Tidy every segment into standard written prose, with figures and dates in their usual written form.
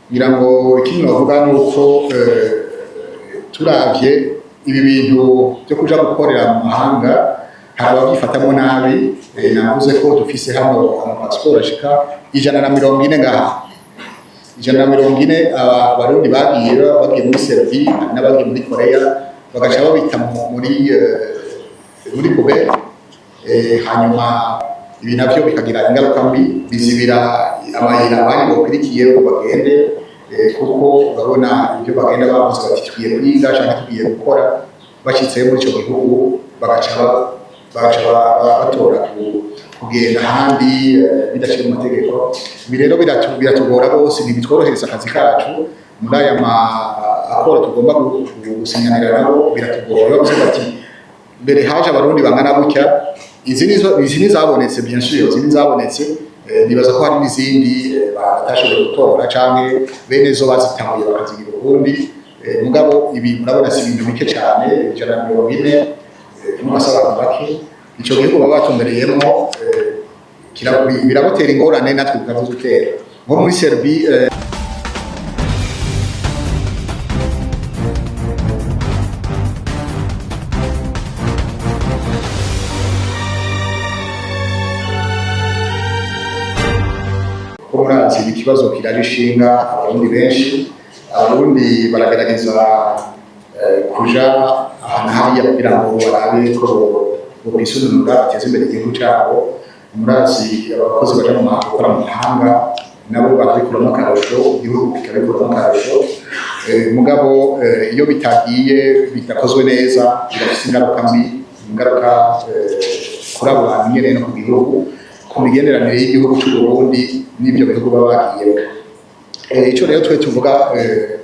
Ngira ngo ikindi novuga nuko turavye ibi bintu vyo kuja gukorera mu mahanga, hari abavyifatamwo nabi. Navuze ko dufise hano amapasiporo ashika 140 ngaha, 140. Abarundi bagiye muri Serbie n'abagiye muri Korea, bagaca babita muri poubelle. Hanyuma ibi navyo bikagira ingaruka mbi, bizibira amayira abandi bokwirikiye ngo bagende, kuko urabona ibyo bagenda bavuze bati tugiye kwiga canke tugiye gukora, bashitseyo muri ico gihugu bagaca batora kugenda ahandi bidaciye mu mategeko. Ibi rero biratugora rwose, ntibitworohereza akazi kacu. Muri aya ma accords tugomba gusinyanira nabo biratugora. Bavuze bati mbere haje Abarundi bangana gutya, izi nizo, izi nizabonetse, bien sûr izi nizabonetse. Nibaza ko hari n'izindi batashoboye gutora canke bene zo bazitahuye bakazigira ukundi. Mugabo ibi murabona si ibintu bike cane, 140 n'umasa abantu bake. Ico gihugu baba batumbereyemwo birabotera ingorane, natwe bikazidutera, nko muri Serbie. Ko murazi ikibazo kiraje ishinga Abarundi benshi. Abarundi baragerageza kuja ahantu hariya kugira ngo barabe ko bokwisununura, bateze imbere igihugu cabo. Murazi abakozi baja mu mahanga gukora mu mahanga nabo barabikuramo akarusho, igihugu kikabikuramo akarusho. Mugabo iyo bitagiye bidakozwe neza, birafise ingaruka mbi, ingaruka kuri abo bantu nyene no ku gihugu, ku migenderanire y'igihugu c'u Burundi n'ivyo bihugu baba bagiyemo. Ico rero twe tuvuga,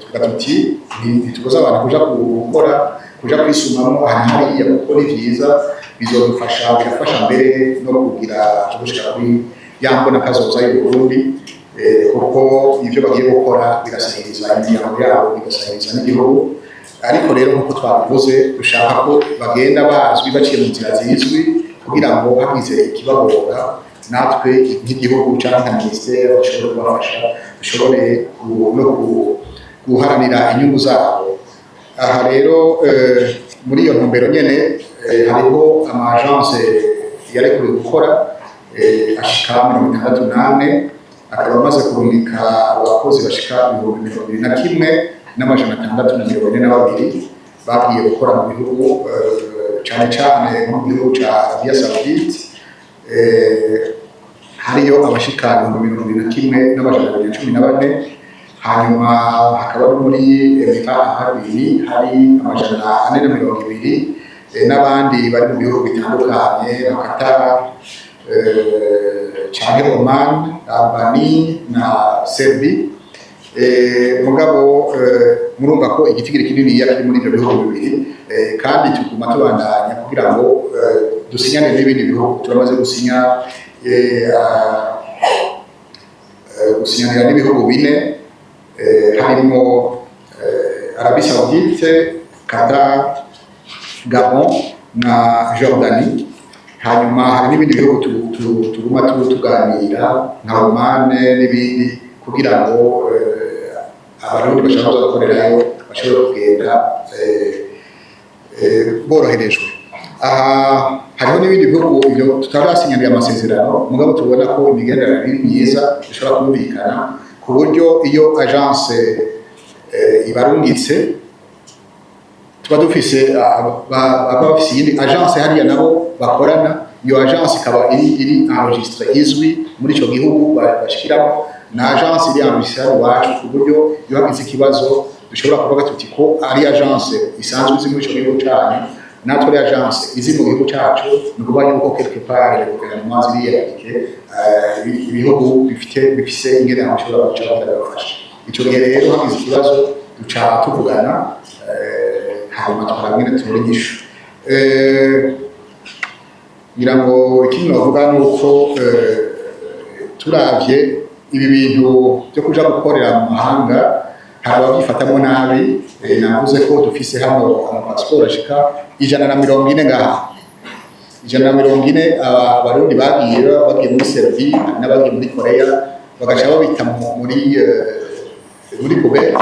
tuvuga tuti ntitubuza abantu kuja gukora, kuja kwisumamwo ahantu hariya, kuko ni vyiza, bizodufasha, birafasha mbere no kugira gushika kuri ya mbona kazoza y'u Burundi, kuko ivyo bagiye gukora birasahiriza imiryango yabo, bigasahiriza n'igihugu. Ariko rero nk'uko twabivuze, dushaka ko bagenda bazwi, baciye mu nzira zizwi, kugira ngo hagize ikibagora natwe nk'igihugu cyangwa nka minisiteri dushobore kubafasha, dushobore no guharanira inyungu zabo. Aha rero muri iyo ntumbero nyene, hariho ama agence yarekuriwe gukora ashika 64, akaba amaze kurungika abakozi bashika 21,642 bagiye gukora mu bihugu, cane cane nko mu gihugu ca Arabia Saoudite, hariyo abashika 21,214. Hanyuma hakaba no muri Emirats Arabes Unis hari 420, n'abandi bari mu bihugu bitandukanye nka Qatar canke Oman, Albanie na Serbie. Mugabo murumva ko igitigiri kininiya kiri muri ivyo bihugu bibiri, kandi tuguma tubandanya kugira ngo dusinyane n'ibindi bihugu. Turamaze gusinya gusinyanira n'ibihugu bine, harimo Arabie Saoudite, Qatar, Gabon na Jordanie. Hanyuma hari n'ibindi bihugu tuguma tuganira nka Oman n'ibindi, kugira ngo Abarundi bashaka kuza gukorerayo bashobore kugenda boroherejwe. Aha hariho n'ibindi bihugu ibyo tutarasinyanira amasezerano, mugabo tubona ko imigenderanire ari myiza, dushobora kumvikana, ku buryo iyo agence ibarungitse, tuba dufise baba bafise iyindi agence hariya nabo bakorana. Iyo agence ikaba iri enregistrée, izwi muri ico gihugu bashikiramo, na agence iri enregistrée hano iwacu, ku buryo iyo hagize ikibazo dushobora kuvuga tuti ko ari agence isanzwe izi muri ico gihugu canyu, natwe ari agence izi mu gihugu cacu. Ni ukuvuga yuko quelque part les gouvernements ziri impliqués, ibihugu bifise ingene bashobora guca bakabafasha. Ico gihe rero hagize ikibazo duca tuvugana, hanyuma tukaraba ingene tora inyishu. Ngira ngo ikindi novuga nuko turavye ibi bintu vyo kuja gukorera mu mahanga, hari abavyifatamwo nabi. Navuze ko dufise hano amapasiporo ashika 140 ngaha, 140. Abarundi bagiye muri Serbie n'abagiye muri Korea, bagaca babita muri poubelle. Hanyuma Bagaca babita muri poubelle.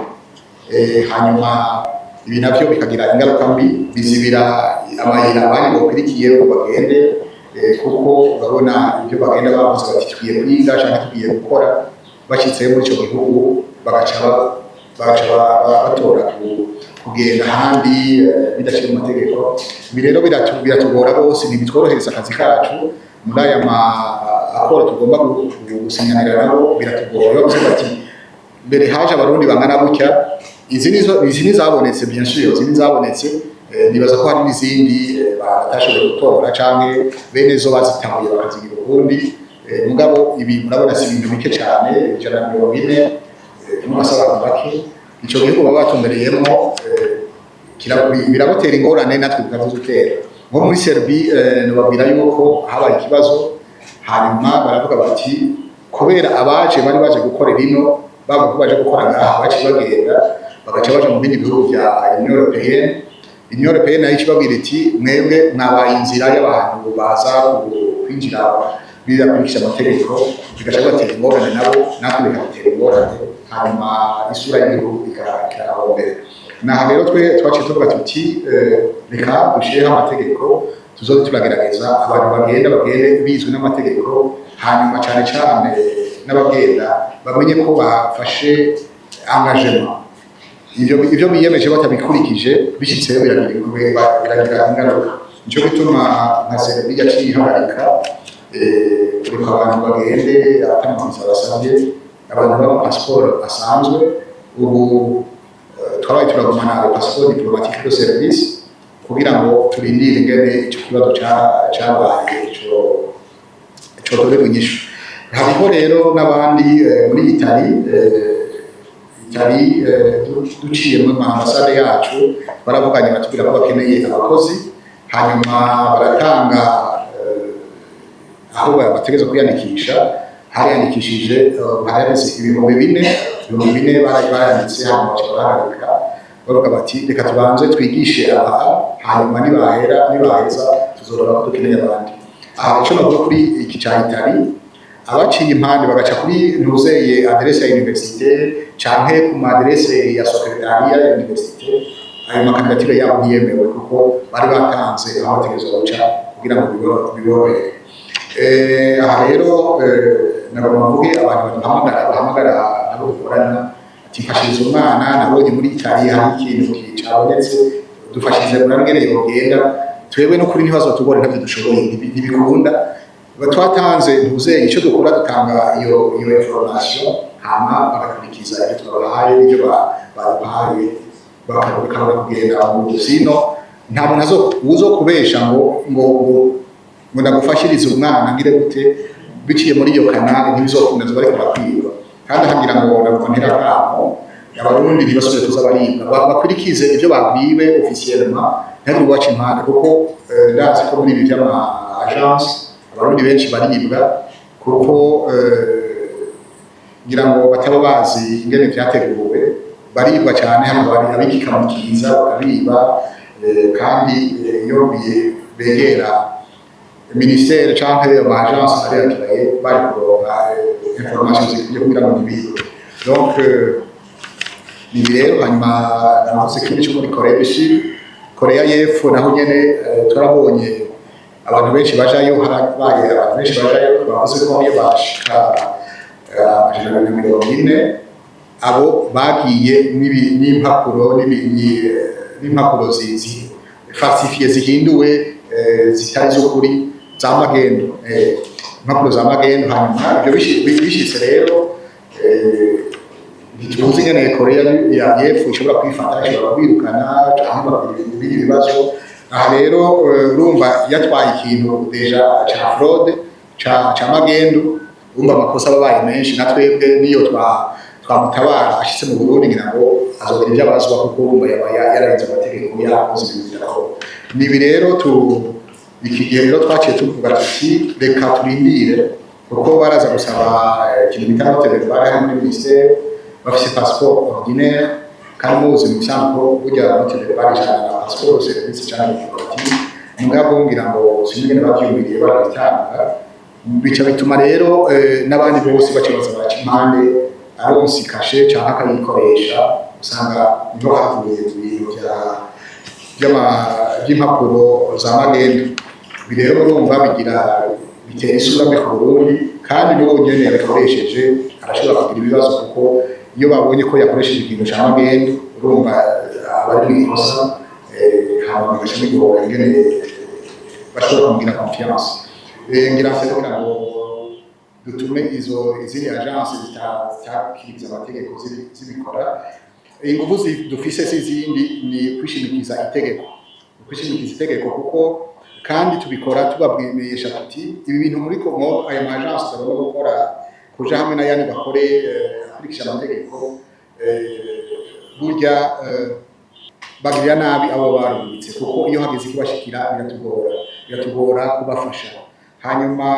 Hanyuma ibi navyo bikagira ingaruka mbi, bizibira amayira abandi bokwirikiye ngo bagende, kuko urabona ibyo bagenda bavuze bati tugiye kwiga canke tugiye gukora, bashitseyo muri ico gihugu bagaca batora kugenda ahandi bidaciye mu mategeko. Ibi rero biratugora rwose, ntibitworohereza akazi kacu muri aya ma accords tugomba gusinyanira nabo. Biratugora bavuze bati mbere haje Abarundi bangana gutya, izi nizo, izi nizabonetse, bien sûr izi nizabonetse. Nibaza ko hari n'izindi batashoboye gutora canke bene zo bazitahuye bakazigira ukundi. Mugabo ibi murabona si ibintu bike cane, 140, n'umasa abantu bake. Ico gihugu baba batumbereyemo birabotera ingorane, natwe bikazidutera. Nko muri Serbie, nobabwira yuko habaye ikibazo, hanyuma baravuga bati kubera abaje bari baje gukora ino, bavuga ko baje gukora ngaha, baciye bagenda bagaca baja mu bindi bihugu vya Union Européenne. Union Européenne nayo ikibabwira iti mwebwe mwabaye inzira y'abantu baza kwinjira bidakurikije amategeko, bigaca bibatera ingorane nabo, natwe bikadutera ingorane, hanyuma isura y'igihugu ikahombera. Naha rero twe twaciye tuvuga tuti reka dushireho amategeko, tuzoze turagerageza abantu bagenda bagende bizwi n'amategeko, hanyuma cane cane n'abagenda bamenye ko bafashe engagement. Ivyo biyemeje batabikurikije, bishitseyo biragira ingaruka. Nico gituma nka Serbia yaciye ihagarika kureka abantu bagende ata basabye, abantu baba passeport asanzwe. Ubu twabaye turagumana passeport diplomatique de service kugira ngo turindire ingene ico kibazo cabaye cotorerwa inyishu. Hariho rero n'abandi muri Italie, duciye mu ambasade yacu baravuganye, batubwira ko bakeneye abakozi, hanyuma baratanga aho bategerezwa kwiyandikisha. Hariyandikishije hariyanditse 4000, 4000 barayanditse, hanyuma baca barahagarika, bavuga bati reka tubanze twigishe aba, hanyuma nibahera nibaheza tuzorora ko dukeneye abandi. Aha ico navuga kuri iki ca Italie, abaciye impande bagaca kuri ntuzeye adresse ya université canke ku ma adresse ya secrétariat ya université, ayo ma candidatures yabo ntiyemewe kuko bari batanze aho bategerezwa guca kugira ngo biborohere. Aha rero nagomba mvuge abantu baduhamagara, bahamagara abo dukorana ati mfashiriza umwana, nabonye muri Italie hari ikintu cabonetse, dufashirize murabe ingene yogenda. Twebwe no kuri ntibazotugore, ntavyo dushoboye, ntibikunda. Twatanze ntuzeye icyo dukora, dutanga iyo information, hama bagakurikiza ibyo twabahaye n'ibyo baduhaye, bakabona kugenda mu sino. Nta muntu azo uzokubesha ngo ndagufashirize umwana ngire gute biciye muri iyo canal, ntibizokunda, zo bariko barakwiba. Kandi akagira ngo ndavuga ntera kamo Abarundi ntibasubire kuza baribwa, bakurikize ibyo babwiwe officiellement, ntihagire uwaca impande, kuko ndazi ko muri ibi vy'ama agence Abarundi benshi baribwa, kuko ngira ngo bataba bazi ingene vyateguwe, baribwa cyane. Hano bari abikikamukiza bakabiba, kandi iyo begera ministère canke ama agence ari bari kuronka information zikwiye kugira ngo ntibibwe. Donc ni ibi rero. Hanyuma navuze ikindi cyo muri Korea du Sud, Korea y'Epfo, naho nyene twarabonye abantu benshi bajayo, harabaye abantu benshi bajayo, bavuze ko iyo bashika 240, abo bagiye n'impapuro n'impapuro zizi falsifiées, zihinduwe, zitari z'ukuri, za magendo, impapuro za magendo. Hanyuma ibyo bishitse rero, ntituzi ingene Korea ya y'Epfo ishobora kwifata, ishobora kwirukana cyangwa bakagira ibindi bibazo. Aha rero urumva yatwaye ikintu déjà ca fraude, ca magendo, urumva amakosa ababaye menshi. Na twebwe niyo twamutabara ashitse mu Burundi, ngira ngo azogira ibyo abazwa, kuko urumva yaba yararenze amategeko, yakoze ibintu bidakorwa. Ni ibi rero tu iki gihe rero twaciye tuvuga tuti reka turindire, kuko baraza gusaba ikintu bita note verbale hano muri ministère, bafise passeport ordinaire, kandi muzi mu bisanzwe ko burya note verbale ijana na passeport service canke diplomatique. Mugabo ngira ngo sinzi ingene bavyumviriye, barabitanga, bica bituma rero n'abandi bose baca baza baraca. impande, aronse cachet canke akayikoresha, usanga niho havuye ibintu vy'impapuro za magendu. Ibi rero urumva bigira bitera isura mbi ku Burundi, kandi n'uwo nyene yabikoresheje arashobora kugira ibibazo, kuko iyo babonye ko yakoresheje ikintu ca magendu, urumva aba ari mw'ikosa, hama bigaca bigora ingene bashobora kumugira confiance. Ngira mfe kugira ngo dutume izo izindi agence zitakiriza amategeko zibikora. Inguvu dufise z'izindi ni kwishimikiza itegeko, kwishimikiza itegeko, kuko kandi tubikora tubabwimenyesha tuti ibi bintu muri ko aya ma agence agomba gukora kuja hamwe n'ayandi bakore akurikije amategeko. Burya bagirira nabi abo barungitse, kuko iyo hageze ikibashikira biratugora kubafasha. Hanyuma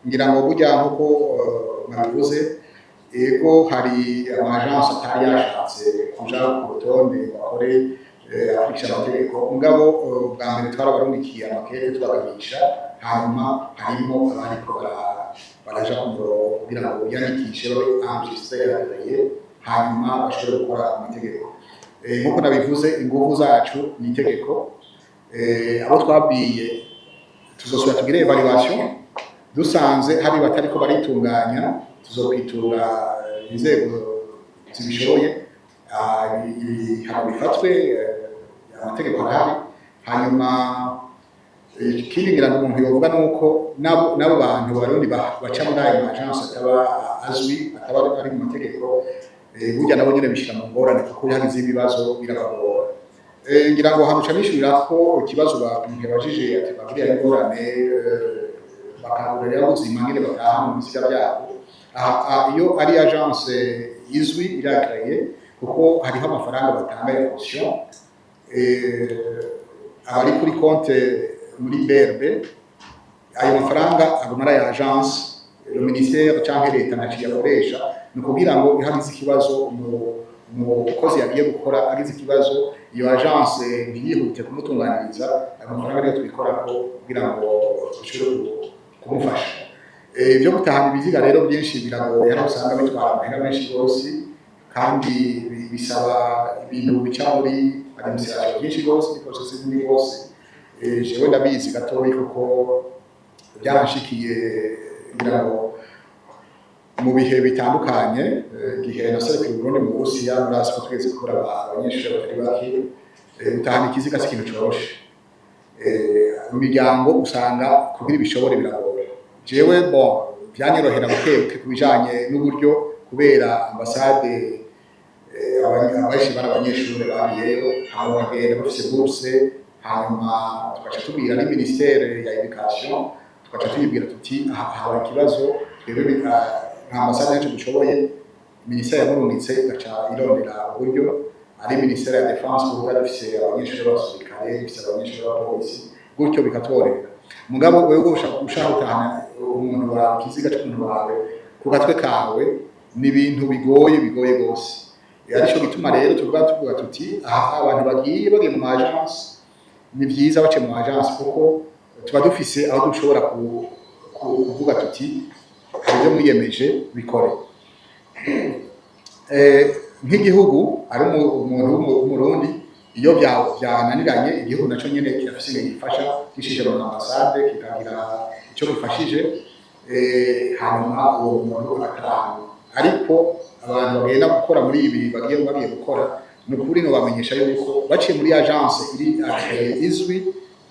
ngira ngo burya nkuko mwabivuze, ego, hari ama agence atari yashatse kuja ku rutonde bakore akurikije amategeko. Mugabo bwa mbere twarabarungikiye amakete tubagabisha, hanyuma harimo abariko baraja ku murongo kugira ngo biyandikishe, babe enregistré, agréé, hanyuma bashobore gukora amategeko. Nkuko nabivuze, inguvu zacu ni itegeko. Abo twabwiye, tuzosubira tugire évaluation. Dusanze hari batariko baritunganya, tuzokwitura inzego zibishoboye, ibihano bifatwe. Amategeko arahari. Hanyuma ikindi ngira ngo umuntu yovuga nuko nabo bantu Barundi baca muri ayo ma agence ataba azwi, ataba ari mu mategeko, burya nabo nyene bishira mu ngorane, kuko iyo hagize ibibazo birabagora. Ngira ngo hano nishurira ko ikibazo umuntu yabajije ati bagiriya ingorane, bakangurira ubuzima ngene bataha mu biziga byabo. Aha iyo ari agence izwi, iri agréée, kuko hariho amafaranga batanga ya caution, abari kuri compte muri BRB. Ayo mafaranga aguma ari aya agence, le ministère canke leta ntaco yakoresha. Ni ukugira ngo iyo hagize ikibazo, umukozi yagiye gukora agize ikibazo, iyo agence ntiyihute kumutunganiriza. Ayo mafaranga niyo twikorako kugira ngo dushobore kumufasha. Ibyo gutahana ibiziga rero byinshi biragoye, hano usanga bitwara amahera menshi rwose, kandi bisaba ibintu bica muri administration byinshi rwose, ni processus nini rwose. Jewe ndabizi gatoyi kuko byaranshikiye, ngira ngo mu bihe bitandukanye, igihe naserukiye Burundi mu Burusiya. Murazi ko twigeze gukora abanyeshuri batari bake. Gutahana ikiziga si ikintu coroshe. Mu miryango usanga kugira ibishobore biragora. Jewe bon, byanyorohera buke buke ku bijanye n'uburyo, kubera ambasade, abenshi bari abanyeshuri bagiyeyo, hama bagenda bafise bourse, hanyuma tugaca tubwira ni ministère ya éducation, tugaca tuyibwira tuti aha habaye ikibazo, twebwe nka ambasade yacu dushoboye. Ministère yamurungitse igaca irondera uburyo, ari ministère ya défense, kuko dufise abanyeshuri b'abasirikare, dufise abanyeshuri b'abapolisi, gutyo bikatworera. Mugabo wewe ushaka gutahana umuntu wawe, ikiziga c'umuntu wawe ku gatwe kawe, ni ibintu bigoye, bigoye gose. Arico gituma rero tuvuga tuti aha abantu bagiye mu agence, ni vyiza bace mu agence, kuko tuba dufise aho dushobora kuvuga tuti hari ibyo mwiyemeje, bikore. Nk'igihugu ari umuntu w'Umurundi, iyo byananiranye, igihugu naco nyene kirafise ingene gifasha, gishije mu ambasade, kikagira ico gifashije, hanyuma uwo muntu agataha. Ariko abantu bagenda gukora muri ibi, bagiye gukora, ni ukuri nobamenyesha yuko baciye muri agence iri izwi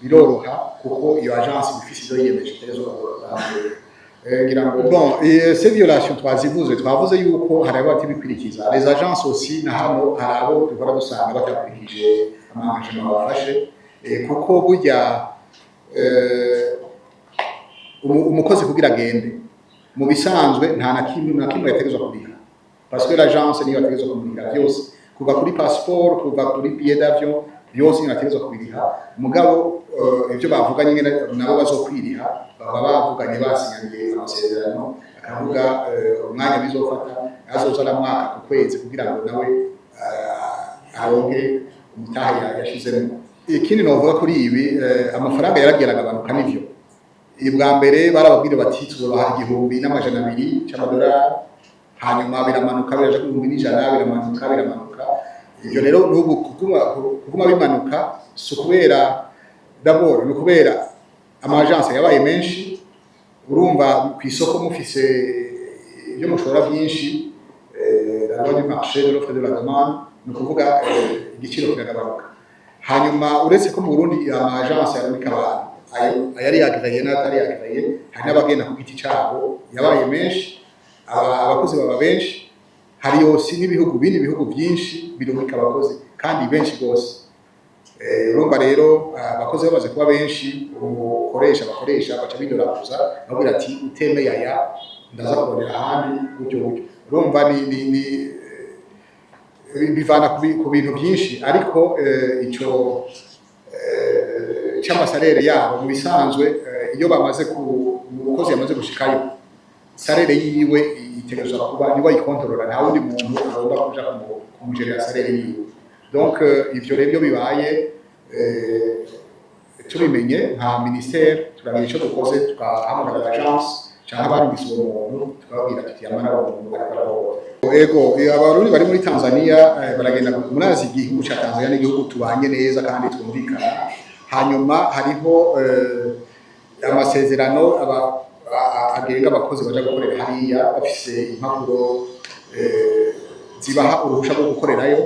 biroroha, kuko iyo agence iba ifise ivyo yiyemeje itegerezwa kurangura. Ngira ngo bon, ces violations twazivuze, twavuze yuko hari abo batibikurikiza. Les agences aussi, na hano hari abo duhora dusanga batakurikije ama engagement bafashe, kuko burya umukozi kugira agende, mu bisanzwe nta na kimwe yategerezwa kuriha, parce que l'agence niyo yategerezwa kumurihira byose, kuva kuri passeport, kuva kuri billet d'avion, byose niyo yategerezwa kubiriha. Mugabo ibyo bavuganye nyene nabo bazokwiriha, baba bavuganye, basinyaniye amasezerano, akavuga umwanya bizofata, azoza aramwaka ku kwezi kugira ngo nawe aronke umutahe yashizemo. Ikindi novuga kuri ibi, amafaranga yaragiye aragabanuka, nivyo. Bwa mbere barababwira bati tuzobaha 1200 c'amadolari. Hanyuma biramanuka, biraja ku 1100, biramanuka, biramanuka. Ivyo rero n'ubu kuguma bimanuka si ukubera, d'abord ni ukubera ama agence yabaye menshi. Urumva, ku isoko mufise ibyo mushora byinshi, la loi du marché, de l'offre et de la demande, ni ukuvuga igiciro kiragabanuka. Hanyuma uretse ko mu Burundi ama agence yarungika abantu, ayo ayari agréé n'atari agréé, hari n'abagenda ku giti cabo, yabaye menshi, abakozi baba benshi. Hari yose n'ibihugu, bindi bihugu byinshi birungika abakozi kandi benshi gose. Urumva rero abakozi bamaze kuba benshi, umukoresha, abakoresha baca bidoraguza, babwira ati: "Utemeye aya, ndaza kurondera ahandi", gutyo gutyo. Urumva ni bivana ku bintu byinshi, ariko ico c'ama salaire yabo, mu bisanzwe iyo bamaze ku umukozi yamaze gushikayo, salaire yiwe itegerezwa kuba niwe ayikontorora, nta wundi muntu agomba kuja kumugerera salaire yiwe. Donc ivyo rero iyo bibaye, tubimenye nka ministère, turagira ico dukoze, tugahamagara agence canke abarungitse uwo muntu, tukababwira tuti: "Yamara uwo muntu ariko arahohoterwa." Ego, Abarundi bari muri Tanzania baragenda. Murazi, igihugu ca Tanzania ni igihugu tubanye neza kandi twumvikana. Hanyuma hariho amasezerano agenga abakozi baja gukorera hariya, bafise impapuro zibaha uruhusha rwo gukorerayo.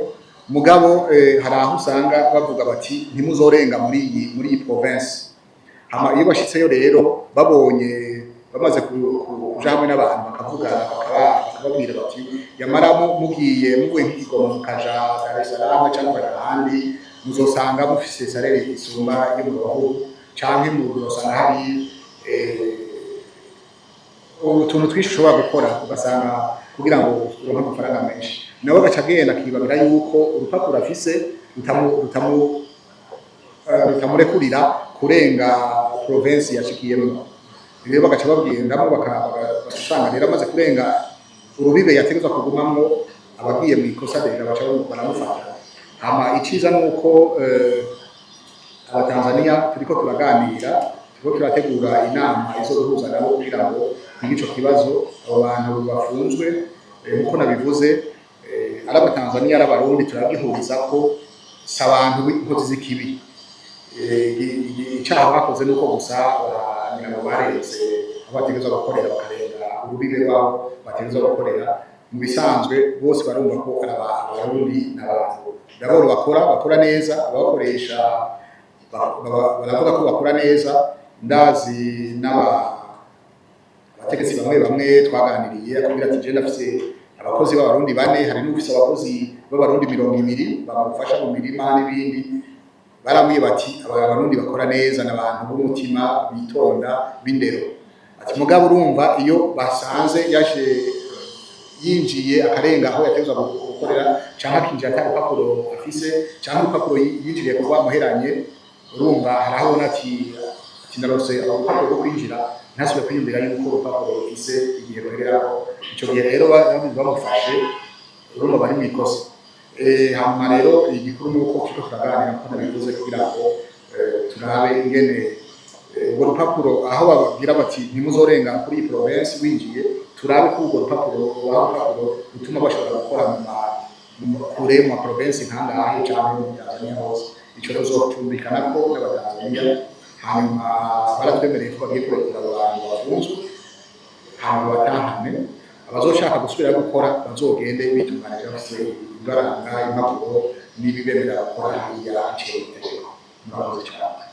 Mugabo hari aho usanga bavuga bati: "Ntimuzorenga muri iyi province." Hama iyo bashitseyo rero, babonye bamaze kuja hamwe n'abantu, bakavugana, bakababwira bati: "Yamara mugiye muvuye nk'i Kigoma mukaja Dar es Salaam cyangwa mukaja ahandi, muzosanga mufise salaire isumba yo mu bihugu, canke muzosanga hari utuntu twinshi ushobora gukora, ugasanga kugira ngo uronke amafaranga menshi." Nawe agaca agenda akibagira yuko urupapuro afise rutamurekurira kurenga province yashikiyemo. Rero bagaca bagendamo, bagasanga rero amaze kurenga urubibe yategerezwa kugumamwo, abagiye mu ikosa rero baca baramufata. Hama iciza ni uko Abatanzania turiko turaganira, turiko turategura inama izoduhuza nabo kugira ngo twige ico kibazo, abo bantu bafunzwe. Nkuko nabivuze, ari Abatanzania, ari Abarundi, turagihuriza ko si abantu b'inkozi z'ikibi. Icaha bakoze nuko gusa ngira ngo barenze aho bategerezwa gukorera, bakarenga urubibe rwabo bategerezwa gukorera. Mu bisanzwe bose barumva ko ari Abarundi n'abantu d'abord bakora neza, ababakoresha baravuga ko bakora neza. Ndazi n'aba abategetsi bamwe bamwe twaganiriye, akubwira ati: "Je ndafise abakozi b'Abarundi bane." Hari n'ufise abakozi b'Abarundi 20 bamufasha mu mirima n'ibindi. Barambwiye bati: "Aba Barundi bakora neza, n'abantu b'umutima, bitonda, b'indero." Ati: "Mugabo urumva, iyo basanze yaje yinjiye akarenga aho yategerezwa gukorera, canke akinjira ata rupapuro afise, canke urupapuro yinjiriye kuva bamuheranye, urumva hari aho ubona ati ndarose urupapuro rwo kwinjira, ntasubire kwiyumvira yuko urupapuro rufise igihe ruhererako." Ico gihe rero bamufashe, urumva bari mw'ikosa. Hanyuma rero igikuru ni uko turiko turaganira, nkuko nabivuze, kugira ngo turabe ingene urwo rupapuro, aho bababwira bati: "Ntimuzorenga kuri iyi province winjiye", turabe ko urwo rupapuro rubaha urupapuro rutuma bashobora gukora kure mu ma province nkangahe canke mu Tanzania hose. Ico tuzocumvikanako n'Abatanzania. Hanyuma baratwemereye ko bagiye kurekura abo bantu bafunzwe, hanyuma batahane. Abazoshaka gusubira gukora bazogende bitunganije, bafise ibibaranga, impapuro n'ibibemerera gukora hariya biciye mu itegeko. Murakoze cyane.